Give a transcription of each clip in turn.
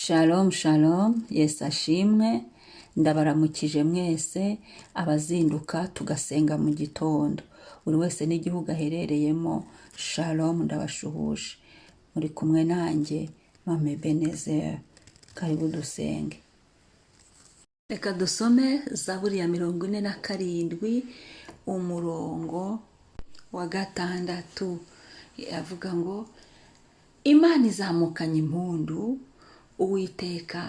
Shalom shalom, Yesu ashimwe, ndabaramukije mwese abazinduka tugasenga mu gitondo, buri wese n'igihugu aherereyemo. Shalom, ndabashuhuje, muri kumwe nanjye Mama Ebenezer. Karibu dusenge. Reka dusome Zaburi ya 47, umurongo wa 6, avuga ngo: "Imana izamukanye impundu, Uwiteka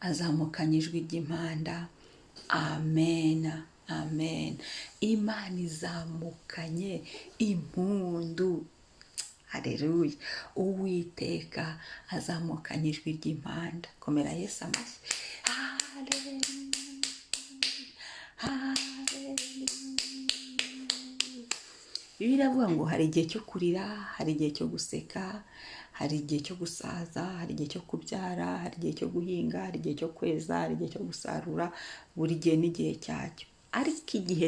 azamukanye ijwi ry'impanda." Amen, amen. Imana izamukanye impundu, hareruya! Uwiteka azamukanye ijwi ry'impanda. Komera Yesu amashyi. Haleluya, haleluya. Bibiliya iravuga ngo hari igihe cyo kurira, hari igihe cyo guseka, hari igihe cyo gusaza, hari igihe cyo kubyara, hari igihe cyo guhinga, hari igihe cyo kweza, hari igihe cyo gusarura, buri gihe n'igihe cyacyo. Ariko igihe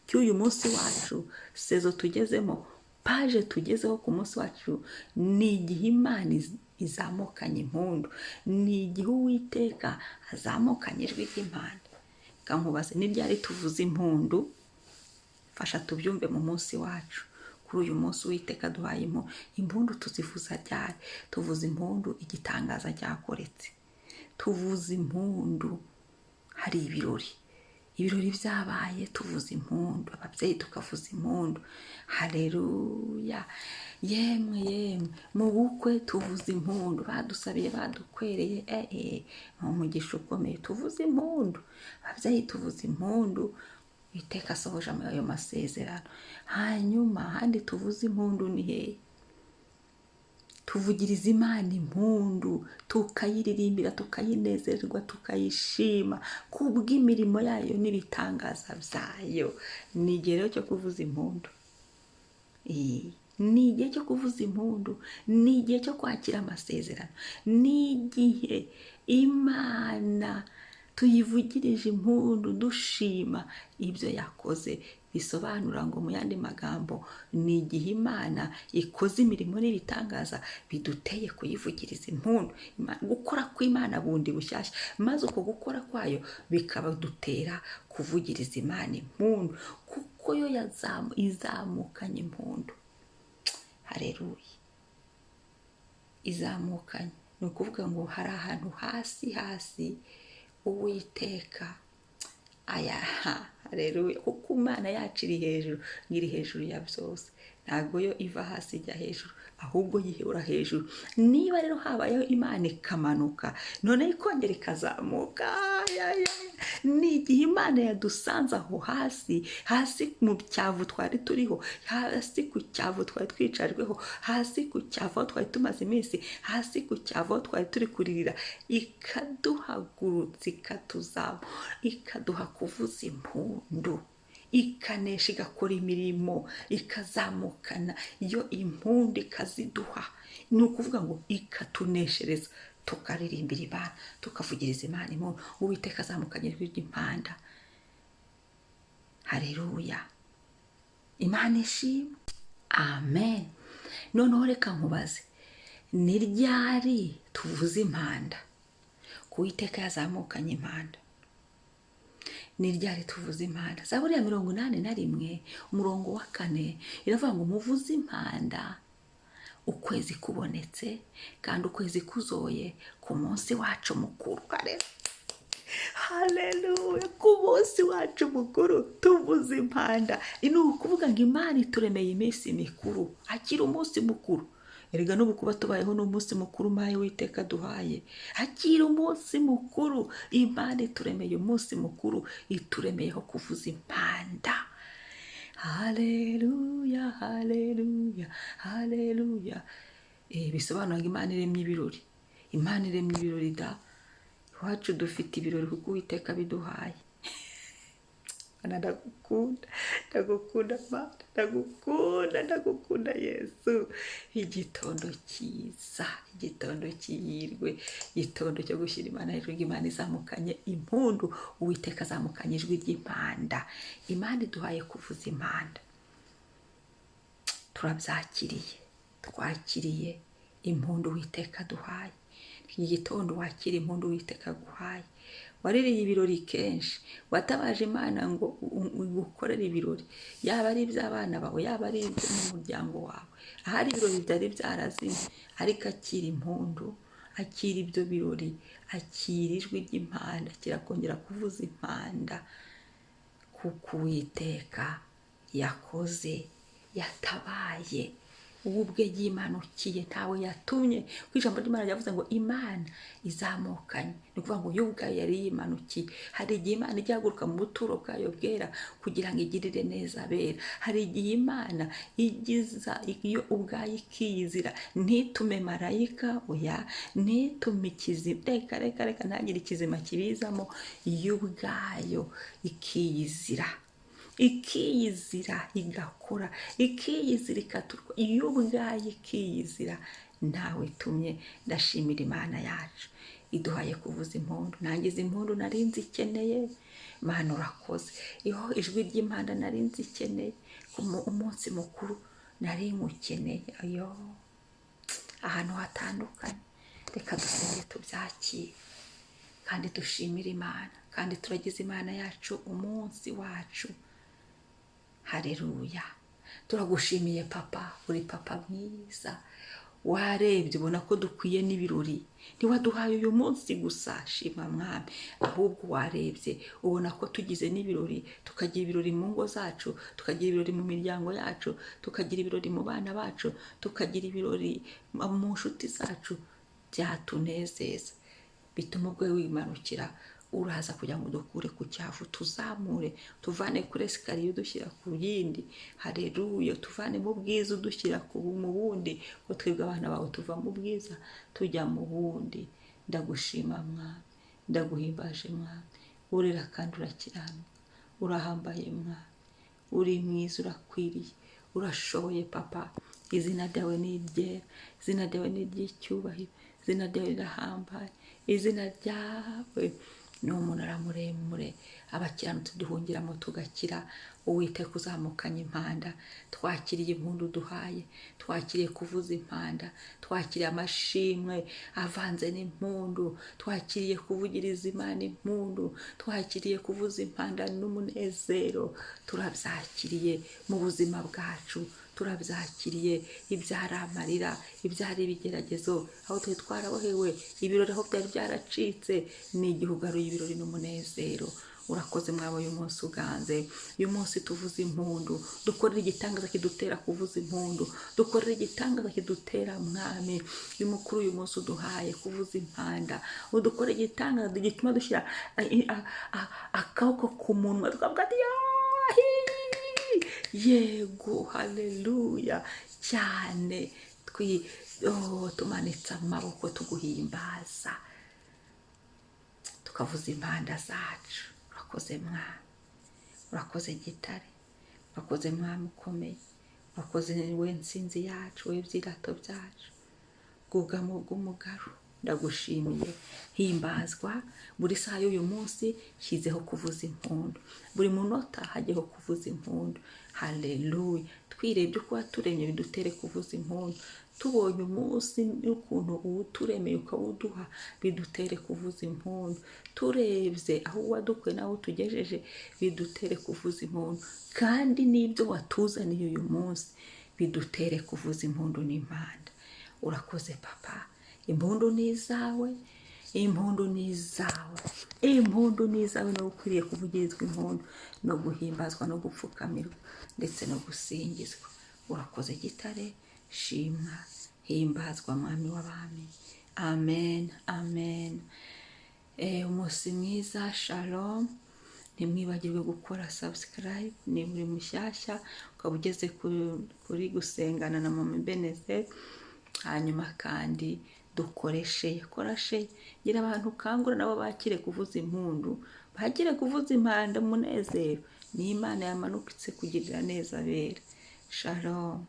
cy'uyu munsi wacu, saison tugezemo, page tugezeho ku munsi wacu, ni igihe Imana izamukanye impundu, ni igihe Uwiteka azamukanye ijwi ry'impanda. Reka nkubaze, ni ryari tuvuze impundu? Fasha tubyumve mu munsi wacu. Kuri uyu munsi Uwiteka aduhaye impundu, tuzivuza ryari? Tuvuza impundu igitangaza cyakoretse, tuvuza impundu hari ibirori, ibirori byabaye tuvuza impundu, ababyeyi tukavuza impundu, hareruya! Yemwe yemwe, mu bukwe tuvuza impundu, badusabiye, badukwereye, ni umugisha ukomeye, tuvuza impundu, ababyeyi tuvuza impundu, Iteka asohoje ayo masezerano. Hanyuma ahandi tuvuze impundu ni hehe? Tuvugiriza Imana impundu, tukayiririmbira, tukayinezererwa, tukayishima kubw'imirimo yayo n'ibitangaza byayo. Ni igihe rero cyo kuvuza impundu. Ni igihe cyo kuvuza impundu, ni igihe cyo kwakira amasezerano, ni igihe Imana tuyivugirije impundu dushima ibyo yakoze. Bisobanura ngo, mu yandi magambo, ni igihe Imana ikoze imirimo n'ibitangaza biduteye kuyivugiriza impundu. Gukora kw'Imana bundi bushyashya, maze uko gukora kwayo bikabadutera kuvugiriza Imana impundu, kuko yo izamukanye impundu. Hareruya! Izamukanye, ni ukuvuga ngo hari ahantu hasi hasi Uwiteka aya, hareruya! Kuko Imana yacu iri hejuru, iri hejuru ya byose. Ntabwo yo iva hasi ijya hejuru, ahubwo yihora hejuru. Niba rero habayeho Imana ikamanuka, noneho ikongera ikazamuka, ni igihe Imana yadusanze aho hasi hasi mu cyavu twari turiho, hasi ku cyavu twari twicajweho, hasi ku cyavu aho twari tumaze iminsi, hasi ku cyavu aho twari turi kuririra, ikaduhagurutsa, ikatuzamura, ikaduha kuvuza impundu, ikanesha, igakora imirimo, ikazamukana iyo impundu ikaziduha. Ni ukuvuga ngo ikatuneshereza, tukaririmbira Imana, tukavugiriza Imana impundu. Uwiteka azamukanye ijwi ry'impanda. Hareruya! Imana ishimwe, amen. Noneho reka nkubaze, ni ryari tuvuze impanda? Ku Uwiteka yazamukanye impanda, ni ryari tuvuze impanda? Zaburi ya 81, umurongo wa 4, iravuga ngo: "Muvuze impanda ukwezi kubonetse, kandi ukwezi kuzoye, ku munsi wacu mukuru." Haleluya! Ku munsi wacu mukuru tuvuze impanda. Ni ukuvuga ngo Imana ituremeye iminsi mikuru. Akira umunsi mukuru. Erega n'ubu kuba tubayeho ni umunsi mukuru maye Witeka duhaye. Akira umunsi mukuru. Imana ituremeye umunsi mukuru, ituremeyeho kuvuza impanda. Haleluya, haleluya, haleluya! Bisobanura ngo Imana iremye ibirori, Imana iremye ibirori da. Iwacu dufite ibirori kuko Uwiteka biduhaye. Mana, ndagukunda, ndagukunda Mana, ndagukunda, ndagukunda Yesu. Igitondo cyiza, igitondo cy'ihirwe, igitondo cyo gushyira Imana hejuru. Imana izamukanye impundu, Uwiteka azamukanye ijwi ry'impanda. Imana iduhaye kuvuza impanda, turabyakiriye, twakiriye impundu Uwiteka duhaye. Iki gitondo wakira impundu Uwiteka aguhaye. Waririye ibirori kenshi, watabaje Imana ngo igukorere ibirori, yaba ari iby'abana bawe, yaba ari ibyo mu muryango wawe. Ahari ibirori byari byarazimye, ariko akira impundu, akira ibyo birori, akira ijwi ry'impanda, akira kongera kuvuza impanda, kuko Uwiteka yakoze, yatabaye. Ubu ubwe yimanukiye, ntawe yatumye. Ku ijambo ry'Imana ryavuze ngo Imana izamukanye, ni ukuvuga ngo yo ubwayo yari yimanukiye. Hari igihe Imana ijya ihaguruka mu buturo bwayo bwera kugira ngo igirire neza abera. Hari igihe Imana igiza iyo ubwayo ikiyizira, ntitume marayika, oya, ntitume ikizima, reka reka reka, ntagire ikizima kibizamo, yo ubwayo ikiyizira, ikiyizira igakora, ikiyizira ikaturwa, iyo ubwayo ikiyizira ntawe itumye. Ndashimira Imana yacu iduhaye kuvuza impundu. Nanjye izi impundu nari nzikeneye. Mana urakoze. Iyo ijwi ry'impanda nari nzikeneye, umunsi mukuru nari nywukeneye, ayo ahantu hatandukanye. Reka dusenge tubyakire kandi dushimire Imana, kandi turagize Imana yacu umunsi wacu. Hareruya, turagushimiye Papa, uri Papa mwiza. Warebye ubona ko dukwiye n'ibirori, ntiwaduhaye uyu munsi gusa, shima Mwami, ahubwo warebye ubona ko tugize n'ibirori, tukagira ibirori mu ngo zacu, tukagira ibirori mu miryango yacu, tukagira ibirori mu bana bacu, tukagira ibirori mu nshuti zacu, byatunezeza, bituma ubwo wimanukira uraza kugira ngo dukure ku cyavu, tuzamure, tuvane kuri escalier udushyira ku yindi. Hareruya, tuvane mu bwiza udushyira mu bundi, ko twebwe abana bawe tuva mu bwiza tujya mu bundi. Ndagushima Mwami, ndaguhimbaje Mwami, urera kandi urakiranuka, urahambaye Mwami, uri mwiza, urakwiriye, urashoboye Papa. Izina ryawe ni iryera, izina ryawe ni iry'icyubahiro, izina ryawe rirahambaye, izina ryawe ni umunara muremure abakiranutsi duhungiramo tugakira. Uwiteka uzamukanye impanda, twakiriye impundu duhaye, twakiriye kuvuza impanda, twakiriye amashimwe avanze n'impundu, twakiriye kuvugiriza Imana impundu, twakiriye kuvuza impanda n'umunezero. Turabyakiriye mu buzima bwacu, turabyakiriye. Ibyari amarira, ibyari ibigeragezo, aho twari twarabohewe, ibirori aho byari byaracitse, ni igihe ugaruye ibirori n'umunezero. Urakoze mwaba uyu munsi uganze, uyu munsi tuvuze impundu, dukorere igitangaza kidutera kuvuza impundu, dukorere igitangaza kidutera Mwami uyu mukuru, uyu munsi uduhaye kuvuza impanda, udukore igitangaza gituma dushyira akaboko ku munwa tukavuga ati yahi, yego, haleluya cyane. Tumanitse amaboko tuguhimbaza, tukavuza impanda zacu. Urakoze Mwami, urakoze Gitare, urakoze Mwami ukomeye, urakoze we nsinzi yacu, we byirato byacu, bwugamo bw'umugaru. Ndagushimiye, himbazwa. Buri saha y'uyu munsi shyizeho kuvuza impundu, buri munota hajyeho kuvuza impundu. Haleluya. Twirebye uko waturemye bidutere kuvuza impundu, tubonye umunsi n'ukuntu uwuturemeye ukawuduha bidutere kuvuza impundu, turebye aho wadukuye n'aho utugejeje bidutere kuvuza impundu, kandi n'ibyo watuzaniye uyu munsi bidutere kuvuza impundu n'impanda. Urakoze Papa, impundu ni izawe, impundu ni izawe, impundu ni izawe. Niwe ukwiriye kuvugirizwa impundu no guhimbazwa no gupfukamirwa ndetse no gusingizwa. Urakoze Gitare, shimwa, himbazwa Mwami w'abami. Amen, amen. Umunsi mwiza, shalom. Ntimwibagirwe gukora subscribe niba uri mushyashya ukaba ugeze kuri gusengana na Mama Beneze. Hanyuma kandi dukoreshe, kora share, gira abantu ukangura nabo bakire kuvuza impundu, bagire kuvuza impanda umunezero. Ni Imana yamanutse kugirira neza abera. Shalom.